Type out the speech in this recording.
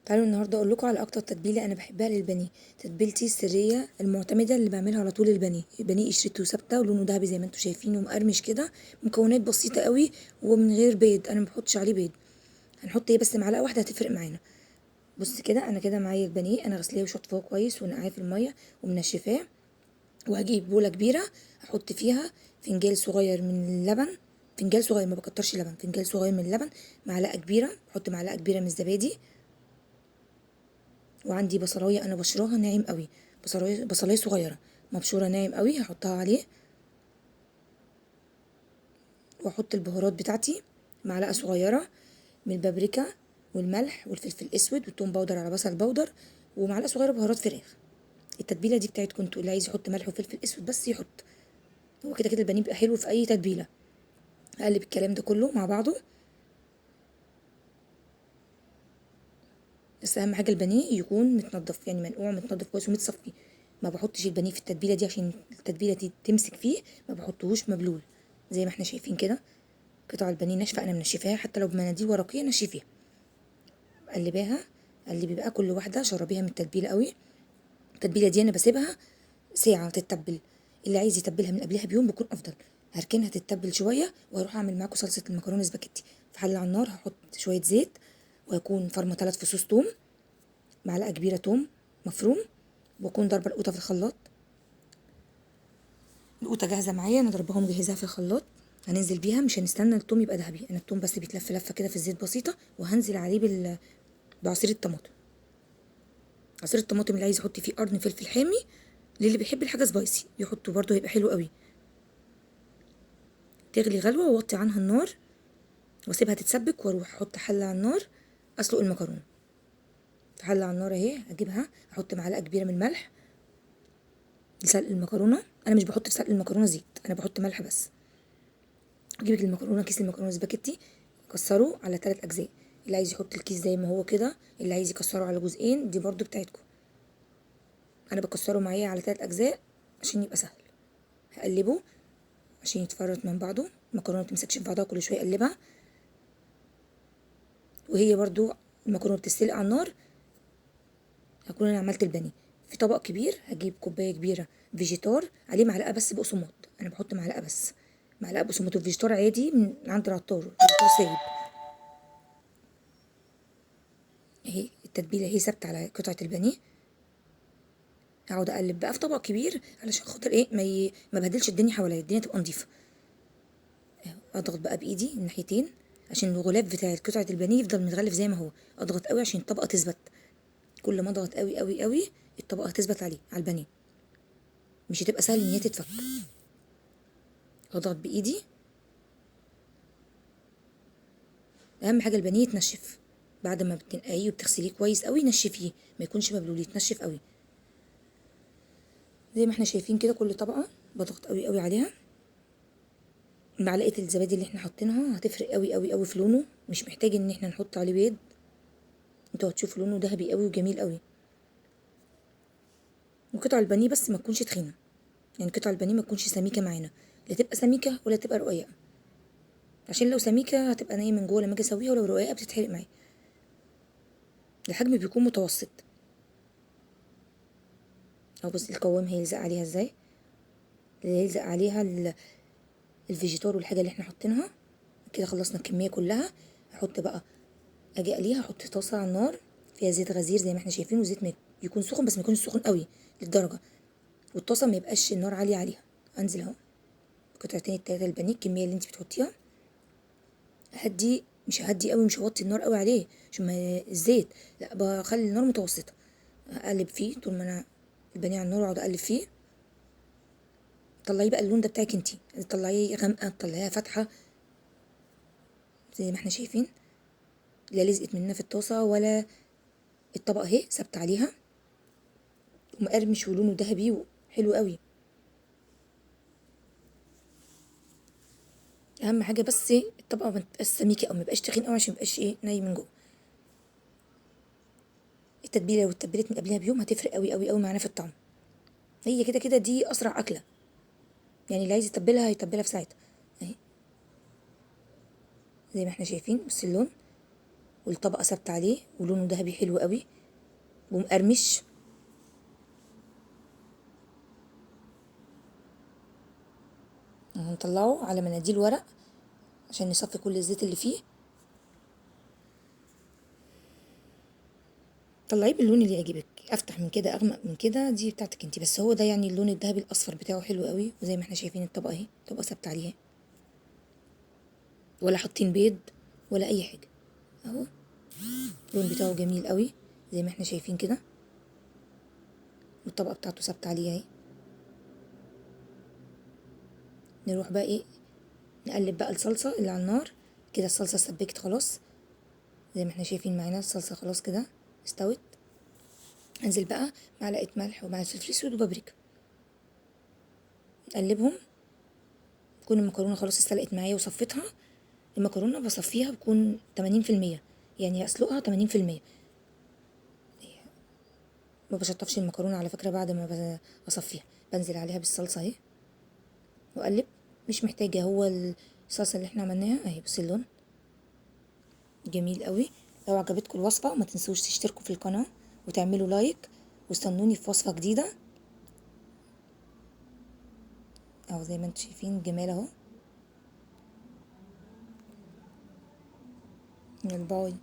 تعالوا النهارده اقول لكم على اكتر تتبيله انا بحبها للبانيه، تتبيلتي السرية المعتمدة اللي بعملها على طول للبانيه. البانيه قشرته ثابتة ولونه ذهبي زي ما انتم شايفين ومقرمش كده، مكونات بسيطة قوي ومن غير بيض، انا ما بحطش عليه بيض. هنحط ايه بس معلقه واحدة هتفرق معانا. بص كده، انا كده معايا البانيه، انا غسلاه وشطفاه كويس ونقعاه في المية ومنشفاه، وهجيب بوله كبيرة احط فيها فنجان صغير من اللبن، فنجان صغير ما بكترش لبن، فنجان صغير من اللبن، معلقه كبيرة، بحط معلقه كبيرة من الزبادي، وعندي بصلايه انا بشراها ناعم قوي، بصلايه صغيرة مبشوره ناعم قوي هحطها عليه، واحط البهارات بتاعتي، معلقه صغيرة من البابريكا والملح والفلفل الاسود والثوم powder على بصل powder، ومعلقة صغيرة بهارات فراخ. التتبيله دي بتاعتكم انتوا، اللي عايز يحط ملح وفلفل اسود بس يحط، هو كده كده البانيه بيبقى حلو في اي تتبيله. اقلب الكلام ده كله مع بعضه، بس اهم حاجة البانيه يكون متنضف، يعني منقوع متنضف كويس ومتصفي. ما بحطش البانيه في التتبيله دي عشان التتبيله دي تمسك فيه، ما بحطهوش مبلول زي ما احنا شايفين كده. قطع البانيه ناشفة، انا منشفاها حتى لو بمناديل ورقية نشفيها. قلباها، قلبي بقى كل واحدة شربيها من التتبيله قوي. التتبيله دي انا بسيبها ساعة تتبل، اللي عايز يتبلها من قبلها بيوم بيكون افضل. هركنها تتبل شوية واروح اعمل معاكم صلصه المكرونه سباكيتي. في حله على النار هحط شوية زيت، وهكون فرمه 3 فصوص توم، معلقه كبيرة توم مفروم، واكون ضاربه القوطه في الخلاط. القوطه جاهزة معايا، انا ضرباها ومجهزاها في الخلاط، هننزل بيها، مش هنستنى التوم يبقى ذهبي، انا التوم بس بيتلف لفه كده في الزيت بسيطة، وهنزل عليه بعصير الطماطم. عصير الطماطم اللي عايز يحط فيه قرن فلفل حامي، للي بيحب الحاجة سبايسي يحطه برده، هيبقى حلو قوي. تغلي غلوه واوطي عنها النار واسيبها تتسبك، واروح احط حله على النار اسلق المكرونه. في حله على النار اهي، اجيبها احط معلقه كبيرة من الملح لسلق المكرونه. انا مش بحط في سلق المكرونه زيت، انا بحط ملح بس. اجيب المكرونه، كيس المكرونه سباكيتي، اكسره على 3 اجزاء، اللي عايز يحط الكيس زي ما هو كده، اللي عايز يكسره على جزئين دي برضو بتاعتكم. انا بكسره معايا على 3 اجزاء عشان يبقى سهل. هقلبه عشان يتفرط من بعضه، المكرونه ما تمسكش في بعضها، كل شوية اقلبها. وهي برضو المكرونه بتتسلق على النار. هكون انا عملت البانيه في طبق كبير، هجيب كوباية كبيرة فيجيتار عليه معلقه بس بقسماط، انا بحط معلقه بس، معلقه بقسماط. الفيجيتار عادي من عند العطار، فيجيتار سايب. اهي التتبيله اهي ثابتة على قطعه البانيه. اقعد اقلب بقى في طبق كبير علشان خاطر ايه، ما بهدلش الدنيا حواليا، الدنيا تبقى نظيفة. اضغط بقى بايدي الناحيتين عشان الغلاف بتاع قطعه البانيه يفضل متغلف زي ما هو. اضغط قوي عشان الطبقة تثبت، كل ما اضغط قوي قوي قوي الطبقة هتثبت عليه على البانيه، مش هتبقى سهل ان هي تتفك. اضغط بايدي، اهم حاجة البانيه يتنشف بعد ما بتنقعيه وبتغسليه كويس قوي، نشفيه ما يكونش مبلول، يتنشف قوي زي ما احنا شايفين كده. كل طبقه بضغط قوي قوي عليها. معلقه الزبادي اللي احنا حاطينها هتفرق قوي قوي قوي في لونه، مش محتاج ان احنا نحط عليه بيض، انتوا هتشوفوا لونه ذهبي قوي وجميل قوي. وقطع البانيه بس ما تكونش تخينة، يعني قطع البانيه ما تكونش سميكة معانا، لا تبقى سميكة ولا تبقى رقيقه، عشان لو سميكة هتبقى نيه من جوه لما اجي اسويها، ولو رقيقه بتتحرق معايا. الحجم بيكون متوسط. اهو بصي القوام هيلزق عليها ازاي، اللي هيلزق عليها الفيجيتار والحاجة اللي احنا حاطينها. كده خلصنا الكمية كلها. احط بقى، اجي اقليها، احط طاسه على النار فيها زيت غزير زي ما احنا شايفين، وزيت ما يكون سخن، بس ما يكونش سخن قوي للدرجة، والطاسه ما يبقاش النار عالية عليها. انزل اهو قطعتين التلاتة البانيه، الكمية اللي انت بتحطيها. هدي، مش هدي قوي، مش هوطي النار قوي عليه عشان ما الزيت، لا بخلي النار متوسطه. اقلب فيه طول ما انا البانيه على النار، واقعد اقلب فيه. طلعيه بقى اللون ده بتاعك انتي، طلعيه غامقه، طلعيها فاتحة زي ما احنا شايفين، لا لزقت مننا في الطاسه ولا الطبق اهي ثابت عليها، ومقرمش ولونه ذهبي وحلو قوي. اهم حاجة بس الطبقة ما تبقاش سميكة او ما يبقاش تخين قوي عشان ما يبقاش ايه ني من جوه. التتبيله لو اتبلت من قبلها بيوم هتفرق قوي قوي قوي معانا في الطعم. هي كده كده دي اسرع اكله، يعني اللي عايز يتبلها هيتبلها في ساعتها اهي زي ما احنا شايفين. بصي اللون والطبقة ثابتة عليه، ولونه ذهبي حلو قوي ومقرمش. هنطلعه على مناديل ورق عشان نصفي كل الزيت اللي فيه. طلعيه باللون اللي يعجبك، افتح من كده اغمق من كده، دي بتاعتك انتي، بس هو ده يعني اللون الذهبي الاصفر بتاعه حلو قوي. وزي ما احنا شايفين الطبقة اهي، طبقه ثابتة عليها، ولا حاطين بيض ولا اي حاجة اهو. اللون بتاعه جميل قوي زي ما احنا شايفين كده، والطبقة بتاعته ثابتة عليها اهي. نروح بقى ايه، نقلب بقى الصلصه اللي على النار كده. الصلصه سبكت خلاص زي ما احنا شايفين معانا، الصلصه خلاص كده استوت. انزل بقى معلقه ملح ومعلقة فلفل اسود وبابريكا، نقلبهم. تكون المكرونه خلاص استلقت معايا وصفيتها. المكرونه بصفيها بكون 80%، يعني اسلقها 80%. ما بشطفش المكرونه على فكرة بعد ما اصفيها، بنزل عليها بالصلصه اهي واقلب. مش محتاجه، هو الصلصه اللي احنا عملناها اهي. بصي اللون جميل قوي. لو عجبتكم الوصفة ما تنسوش تشتركوا في القناة وتعملوا لايك، واستنوني في وصفه جديدة. اهو زي ما انتم شايفين جمال اهو. يلا باي.